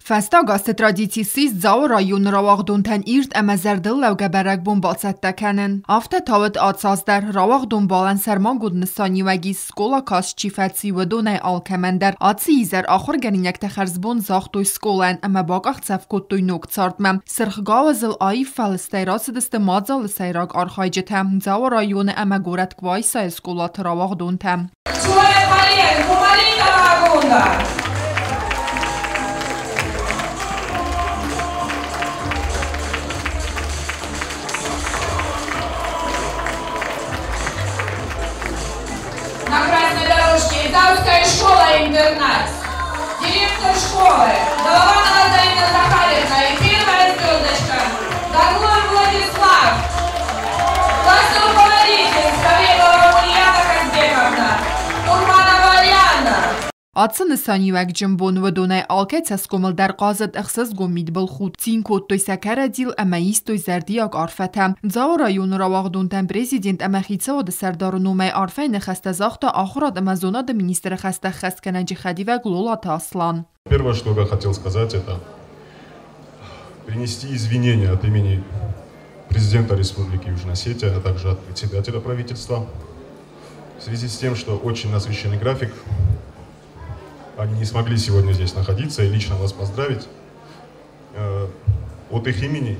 Фӕстаг азты традици ссис Дзауы районы рауагъдонтӕн ирд ӕмӕ зӕрдыллӕугӕ бӕрӕгбон бацӕттӕ кӕнын. Афтӕ та уыд ацы аз дӕр. Рауагъдон балӕн сӕрмагонд нысаниуӕг ис, скъола каст чи фӕци, уыдонӕй алкӕмӕн дӕр. Ацы изӕр ахуыргӕнинӕгтӕ хӕрзбон загътой скъолайӕн ӕмӕ бакъахдзӕф кодтой ног цардмӕ. Сырх гауызыл аив фӕлыстӕй рацыдысты мадзалы сӕйраг архайджытӕ, Дзауы районы ӕмӕ горӕт Къуайсайы скъолаты рауагъдонтӕ. На красной дорожке Итальская школа-интернат. Директор школы Голованова Зарина Захаревна и первая звездочка Гаглоев Владислав. Классный руководитель Савелова Ульяна Казбековна. Турманова Арианна. Ацы нысаниуӕгджын бон уыдонӕй алкӕй цӕсгомыл дӕр хъазыд ӕхсызгон мидбылхудт, цин кодтой сӕ кӕрӕдзийыл ӕмӕ истой зӕрдиаг арфӕтӕ. Дзауы районы рауагъдонтӕн президент ӕмӕ хицауады сӕрдары номӕй арфӕйы ныхӕстӕ загъта ахуырад ӕмӕ зонады министры хӕстӕ ӕххӕстгӕнӕджы хӕдивӕг Лолаты Аслан. Первое, что я хотел сказать, это принести извинения от имени президента Республики Южная Осетия, а также от председателя правительства. В связи с тем, что очень насыщенный график, они не смогли сегодня здесь находиться и лично вас поздравить. От их имени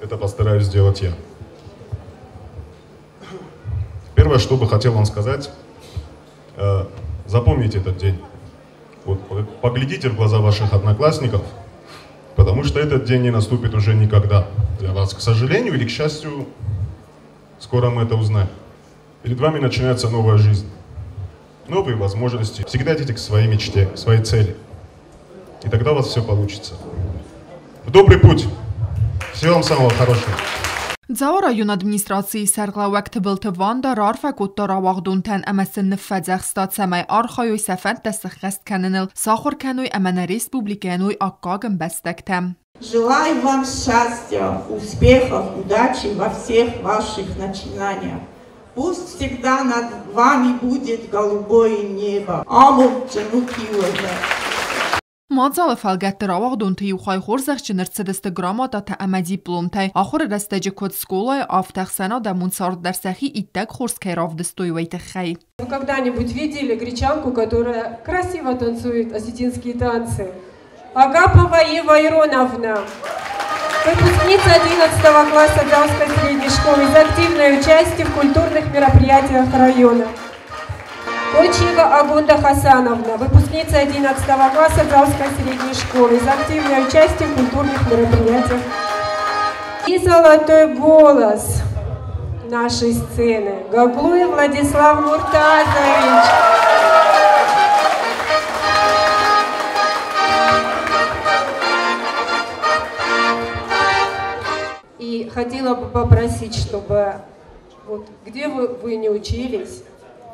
это постараюсь сделать я. Первое, что бы хотел вам сказать, запомните этот день. Вот, поглядите в глаза ваших одноклассников, потому что этот день не наступит уже никогда для вас. К сожалению или к счастью, скоро мы это узнаем. Перед вами начинается новая жизнь, новые возможности. Всегда идите к своей мечте, к своей цели. И тогда у вас все получится. В добрый путь! Всего вам самого хорошего! Дзауы районы администрацийы сӕргълӕууӕг Тыбылты Ванда раарфӕ кодта рауагъдонтӕн ӕмӕ сын ныффӕдзӕхста, цӕмӕй архайой сӕ фӕндтӕ сӕххӕст кӕныныл, сахуыр кӕной ӕмӕ нӕ республикӕйӕн уой аккаг ӕмбӕстӕгтӕ. Желаю вам счастья, успехов, удачи во всех ваших начинаниях. Пусть всегда над вами будет голубое небо. Амондджын ут иууылдӕр. Мадзалы фӕлгӕтты рауагъдонты иу хай хорзӕхджын ӕрцыдысты грамотатӕ ӕмӕ дипломтӕй. Ахуыры рӕстӕджы куыд скъолайы, афтӕ ӕхсӕнадӕмон цард дӕр сӕхи иттӕг хорз кӕй равдыстой, уый тыххӕй. Вы когда-нибудь видели гречанку, которая красиво танцует осетинские танцы? Агапова Ева Ироновна, выпускница 11 класса Дзауской средней школы, за активное участие в культурных мероприятиях района. Койчиева Агунда Хасановна, выпускница 11 класса Дзауской средней школы, за активное участие в культурных мероприятиях. И золотой голос нашей сцены Гаглоев Владислав Муртазович. И хотела бы попросить, чтобы вот где вы не учились,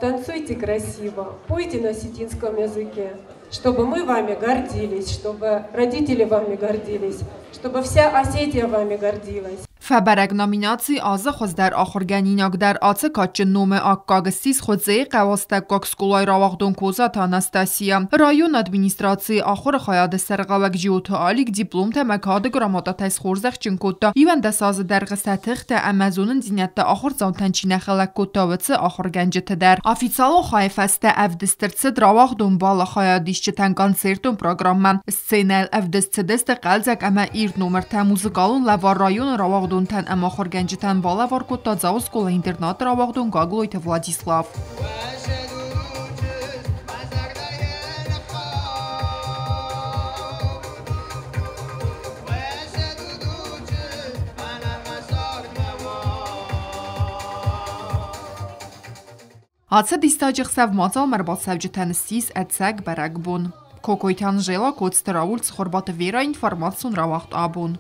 танцуйте красиво, пойте на осетинском языке, чтобы мы вами гордились, чтобы родители вами гордились, чтобы вся Осетия вами гордилась. Фӕбӕрӕг номинаци азы хуыздӕр ахуыргӕнинаг дӕр. Ацы кадджын номы аккаг ссис Хуыдзейы хъӕуы скъолайы рауагъдон Козаты Анастасия. Районы администрацийы ахуыры хайады сӕргълӕууӕг Джиоты Алик дипломтӕ ӕмӕ кады грамотатӕй схорзӕхджын кодта, 11 азы дӕргъы сӕ тыхтӕ ӕмӕ зонындзинӕдтӕ ахуырдзаутӕн чи нӕ хӕлӕг кодта, уыцы ахуыргӕнджыты дӕр. Официалон хайы фӕстӕ ӕвдыст ӕрцыд рауагъдон балы хайадисджытӕн концертон программӕ. Сценӕйыл ӕвдыст цыдысты хъӕлдзӕг ӕмӕ ирд номыртӕ. Музыкалон лӕвар районы рауагъдонтӕн ӕмӕ ахуыргӕнджытӕн балӕвар кодта Дзауы скъола-интернаты рауагъдон Гаглойты Владислав. Ацы диссаджы ӕхсӕв мадзалмӕ ӕрбацӕуджытӕн ссис ӕцӕг бӕрӕгбон. Кокойты Анжела, Коцты Рауль, Цхуырбаты Вера, информацион рауагъд «Абон».